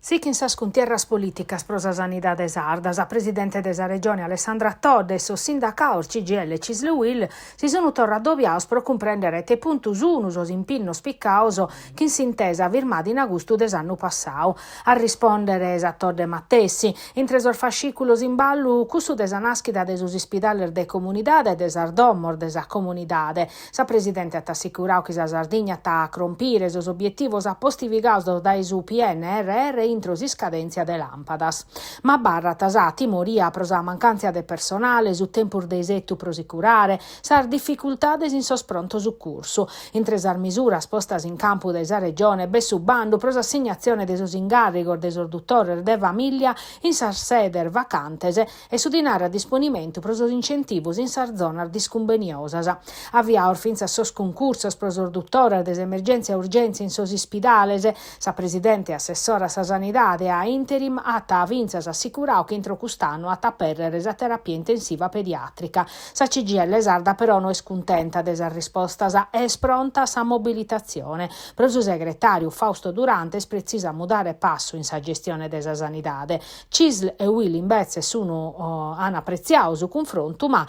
Sichin sas cuntierras polìticas pro sa sanidade sarda. Sa presidente de sa Regione Alessandra Todde e sos sindacados CGIL e Cisl Uil si sunt torra adobiados pro cumprèndere a ite puntu sunt sos impinnos picados chin s'intesa firmada in agustu de s'annu passadu. A rispòndere sa Todde matessi. Intre sos fascìculos in ballu cussu de sa nàschida de sos ispidales de comunidade e de sas domos de sa comunidade. Sa Presidente at assicuradu chi sa Sardigna at a crompire sos obietivos apostivigados dae su PNRR intro s'iscadèntzia de làmpadas. Ma abarrat sa timoria pro sa mancàntzia de personale, su tempus de isetu pro si curare, sas dificultades in sos pronto sucursu. Intre sas misuras postas in campu dae sa Regione b'est su bandu pro s'assignatzione de sos ingàrrigos de sos dutores de famìllia in sas sedes vacantes e su dinare a disponimentu pro sos incentivos in sas zonas discumbeniosas. Aviados fintzas sos cuncursos pro sos dutores de s'emergèntzia e urgèntzia in sos ispidales. Sa presidente e assessora a sa Sanidade a interim at fintzas assicuradu chi intro cust'annu at a apèrrere sa terapia intensiva pediàtrica. Sa CGIL sarda però no est cuntenta de sas rispostas e est pronta a sa mobilitatzione. Pro su segretàriu Fausto Durante est pretzisu a mudare passu in sa gestione de sa sanidade. Cisl e Uil imbetzes sunu an apretziadu su cunfrontu ma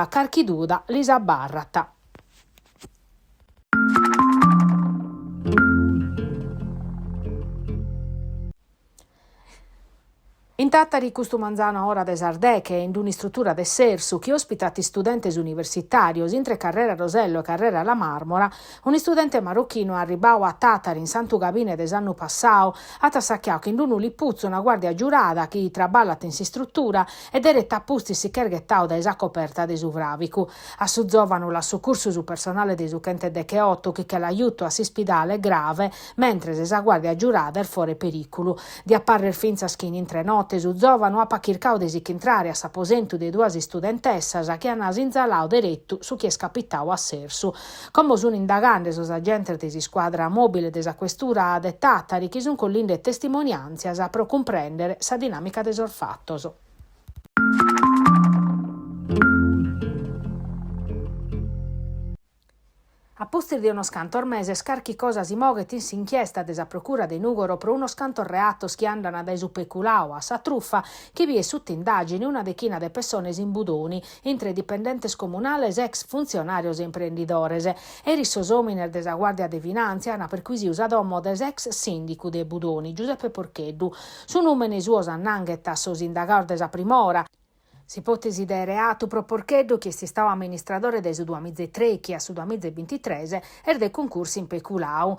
carchi duda lis abarrat. In Tàtari custu manzanu a ora de sas deche in un'istrutura de s'Ersu chi òspitat istudentes universitàrios intre carrera Rosello e carrera La Marmora, Un'istudente marochinu arribau a Tàtari in Santu Gabine de s'annu passau at assachiau chin d'unu liputzu una guàrdia giurada chi traballat in s'istrutura e deretu a pustis si ch'est ghetau dae sa coperta de su fràvicu. A su zòvanu l'at sucursu su personale de su chentedecheoto chi che l'at jutu a s'ispidale grave mentres sa guàrdia giurada est fora 'e perìculu. Diat parrer fintzas chi in intrenote su zòvanu apat chircau de si ch'intrare a s'aposentu de duas istudentessas chi an sinzalau deretu su chi est capitau a s'Ersu. Como sun indagande sos agentes de s'iscuadra mòbile de sa Questura de Tàtari chi sun collinde testimoniàntzias pro cumprèndere sa dinàmica de sos fatos. A pustis de unos cantos meses carchi cosa si moghet in s'inchiesta de sa Procura de Nùgoro pro unos cantos reatos chi andant dae su peculau a sa trufa chi biet suta indàgine una dechina de pessones in Budoni, intre dipendentes comunales, ex funtzionàrios e imprendidores. Eris sos òmines de sa Guàrdia de Finàntzia ant perquisiu sa domo de s'ex sìndicu de Budoni, Giuseppe Porcheddu. Su nùmene suo s'annanghet a sos indagados de sa prim'ora. S'ipòtesi de reatu pro Porcheddu, chi est istadu amministradore dae su duamiza e trèichi a su duamiza e bintitres, est de cuncursu in peculau.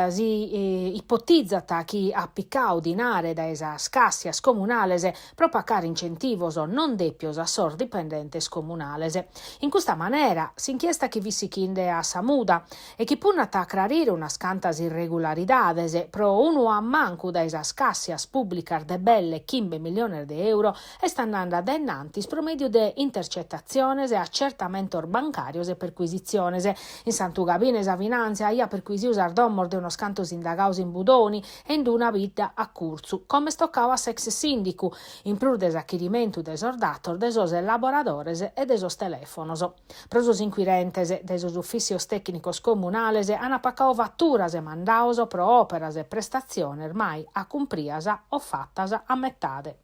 Si ipotizat chi at picadu dinare dae sas càssias comunales pro pacare incentivos non dèpios a sos dipendentes comunales. In custa manera, s'inchiesta chi fit sichinde a sa muda e chi punnat a acrarire unas cantas irregularidades pro unu ammancu dae sas càssias pùblicas de belle chimbe milliones de euro est andende a dae innantis pro mèdiu de intercetatziones, acertamentos bancàrios e percuisitziones. In Santu Gabine sa Finàntzia aiat percuisiu sas domos de unos cantos indagados in Budoni e in una bidda a curtzu, como est tocadu a s'ex sìndicu, in prus de s'achirimentu de sos datos de sos elaboradores e de sos telèfonos. Pro sos inquirentes de sos ufìssios tècnicos comunales ant pacadu faturas e mandados pro òperas e prestatziones mai acumprias o fatas a metade.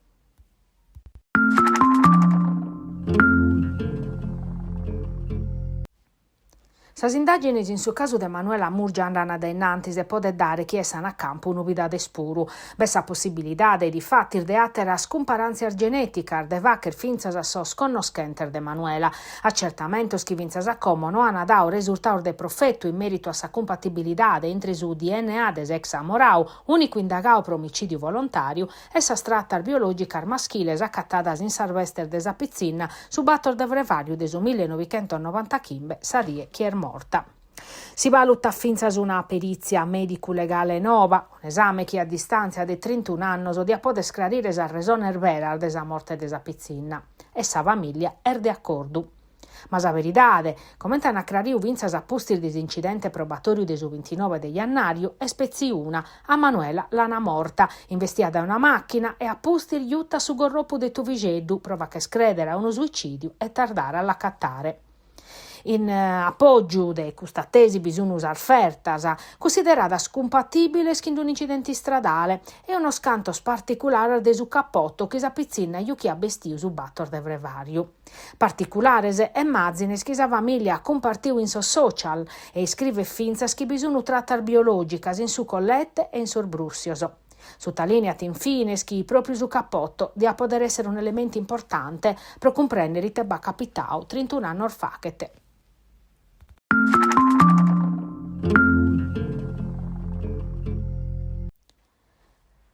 Sas indàgines in su casu de Manuela Murgia andant dae innantis e podet dare chi essan a campu novidades puru. B'est sa possibilidade, difatis, de àteras cumparàntzias genèticas de fagher fintzas a sos connoschentes de Manuela. Acertamentos chi fintzas a como no ant dadu resurtados de profetu in mèritu a sa cumpatibilidade intre su DNA de s'ex amoradu, ùnicu indagadu pro omicìdiu volontàriu, e sas tratas biològicas maschiles acatadas in sas bestes de sa pitzinna su bator de frevàriu de su millenovichentosnovantachimbe, sa die chi est morta. Si valutat fintzas una perìtzia mèdicu-legale noba, un'esame chi a distàntzia de trintun'annos diat poder scrarire sas resones beras de sa morte de sa pitzinna. E sa famìllia est de acordu. Ma sa beridade, comente an acrariu fintzas a pustis de s'incidente probatòriu de su bintinoe de jannàriu, est petzi una, a Manuela l'an morta, investia dae una màchina e a pustis juta a su gorropu de Tuvixeddu pro fagher crèdere a unu suicìdiu e tardare a l'acatare. In apògiu de custa tesi bi sun sas fertas, cussideradas cumpatìbiles chin un'incidente istradale, e unos cantos particulares de su capoto chi sa pitzinna juchiat bestiu su bator de frevàriu. Particulares e màzines chi sa famìlia at cumpartiu in sos social e iscrivet fintzas chi bi sun tratas biològicas in su collete e in sos brùssios. Sutalìniat in fines chi pròpriu su capoto diat poder èssere un'elementu importante pro cumprèndere ite b'at capitadu trintun'annos faghet.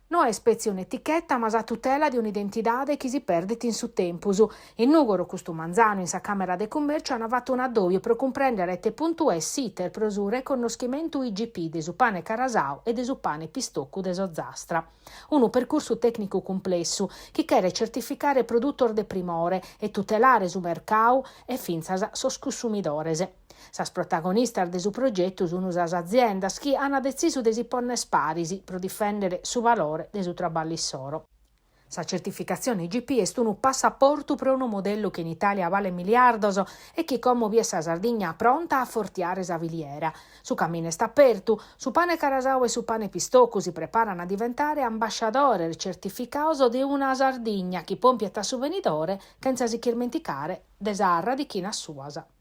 No est petzi un'eticheta ma sa tutela de un'identidade chi si perdet in su tempus. In Nùgoro custu manzanu in sa Càmera de Cummèrciu ant fatu un'addòbiu pro cumprèndere a ite puntu est s'iter pro su reconnoschimentu IGP de su pane carasau e de su pane pistocu de s'Ozastra. Unu percursu tècnicu cumplessu chi cheret certificare produtos de primore e tutelare su mercadu e fintzas sos cussumidores. Sas protagonistas de su progetu sunt sas aziendas chi ant detzisu de si pònnere paris pro difèndere su valore de su traballu issoro. Sa certificatzione IGP est unu passaportu pro unu modellu chi in Itàlia balet miliardos e chi como biet sa Sardigna pronta a afortiare sa filiera. Su caminu est apertu, su pane carasau e su pane pistocu si preparan a diventare ambasciadores certificados de una Sardigna chi pòmpiet a su venidore chentza si ch'irmenticare de sas radichinas suas.